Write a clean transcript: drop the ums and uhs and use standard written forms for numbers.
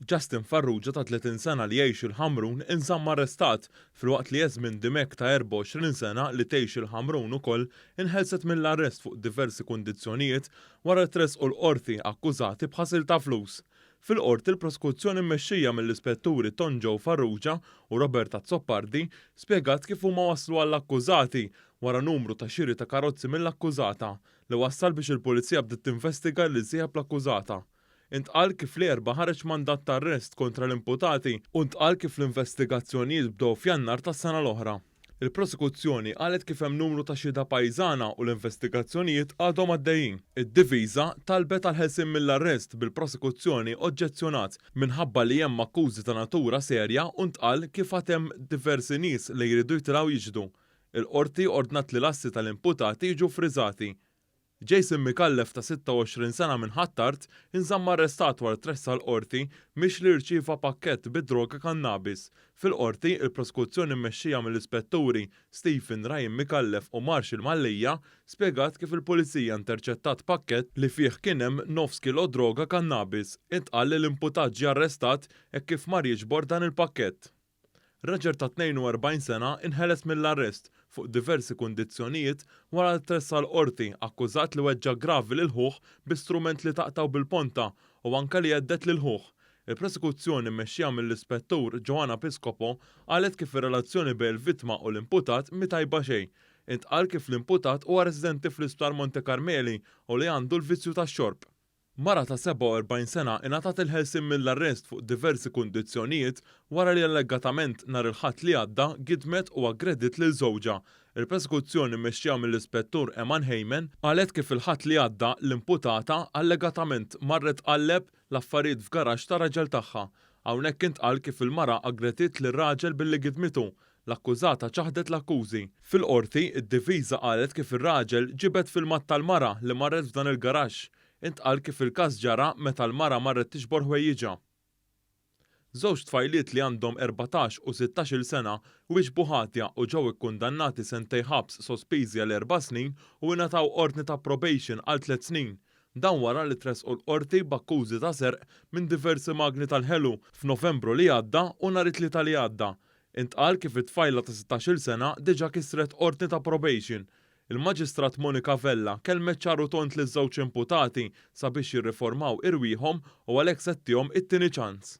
Justin Farrugia ta' 30 sena li jgħix il-Ħamrun inżamm arrestat filwaqt li Yasmin Dimech ta' 24 sena li tgħix il-Ħamrun ukoll inħelset mill-arrest fuq diversi kundizzjonijiet wara li tressqu l-Qorti akkużati b'ħasil ta' flus. Fil-Qorti l-Prosekuzzjoni mmexxija mill-Ispetturi Ton Joe Farrugia u Robert Azzopardi spjegat kif huma waslu għall-akkużati wara numru ta' xiri ta' karozzi mill-akkużata li wassal biex il-Pulizija bdiet tinvestiga lil sieħeb l-akkużata. Intqal kif l-Erbgħa ħareġ mandat ta' arrest kontra l-imputati u ntqal kif l-investigazzjonijiet bdew f'Jannar tas-sena l-oħra. Il-Prosekuzzjoni qalet kif hemm numru ta' xhieda pajżana u l-investigazzjonijiet għadhom għaddejjin. Id-Difiża talbet għall-ħelsien mill-arrest bil-Prosekuzzjoni oġġezzjonat minħabba li hemm akkużi ta' natura serja u ntqal kif għad hemm diversi nies li jridu jitilgħu jixhdu. Il-Qorti ordnat li l-assi tal-imputati jiġu ffriżati. Jason Micallef ta' 26 sena minn Ħ'Attard inżamm arrestat wara tressaq l-Qorti mixli rċieva pakkett bi droga kannabis. Fil-Qorti, il-Prosekuzzjoni mmexxija mill-Ispetturi Stephen Ryan Micallef u Marshall Mallia spjegat kif il-Pulizija interċettat pakkett li fih kien hemm nofs kilo droga kannabis. Intqal li l-imputat ġie arrestat hekk kif mar jiġbor dan il-pakkett. Raġel ta' 42 sena inħeles mill-arrest fuq diversi kundizzjonijiet wara li tressaq l-Qorti akkużat li weġġa' gravi lil ħuh bi strument li taqtgħu bil-ponta u anke li hedded lil ħuh. Il-Prosekuzzjoni mmexxija mill-Ispettur Joanna Piscopo qalet kif ir-relazzjoni bejn il-vittma u l-imputat mhi tajba xejn. Intqal kif l-imputat huwa residenti fl-Isptar Monte Carmeli u li għandu l-vizzju tax-xorb. Mara ta' 47 sena ingħatat il-ħelsien mill-arrest fuq diversi kundizzjonijiet wara li allegatament nhar il-Ħadd li għadda gidmet u aggrediet lil żewġha. Il-Prosekuzzjoni mmexxija mill-Ispettur Eman Hayman qalet kif il-Ħadd li għadda l-imputata allegatament marret tqalleb l-affarijiet f'garaxx tar-raġel tagħha. Hawnhekk intqal kif il-mara aggrediet lir-raġel billi gidmitu. L-akkużata ċaħdet l-akkużi. Fil-Qorti, id-difiża qalet kif ir-raġel ġibed filmat tal-mara li marret f'dan il-garaxx. Intqal kif il-każ ġara meta l-mara marret tiġbor ħwejjiġha. Żewġ tfajliet li għandhom 14 u 16-il sena wieġbu ħatja u ġew ikkundannati sentejn ħabs sospiżi għal erba' snin u ingħataw ordni ta' probation għal tliet snin. Dan wara li tressqu l-Qorti b'akkużi ta' serq minn diversi magni tal-ħelu f'Novembru li għadda u nhar it-Tlieta li għadda. Intqal kif it-tfajla ta' 16-il sena diġà kisret ordni ta' probation. Il-Maġistrat Monica Vella kellmet ċar u tond liż-żewġ imputati sabiex jirriformaw irwieħhom u għalhekk se ttihom it-tieni ċans.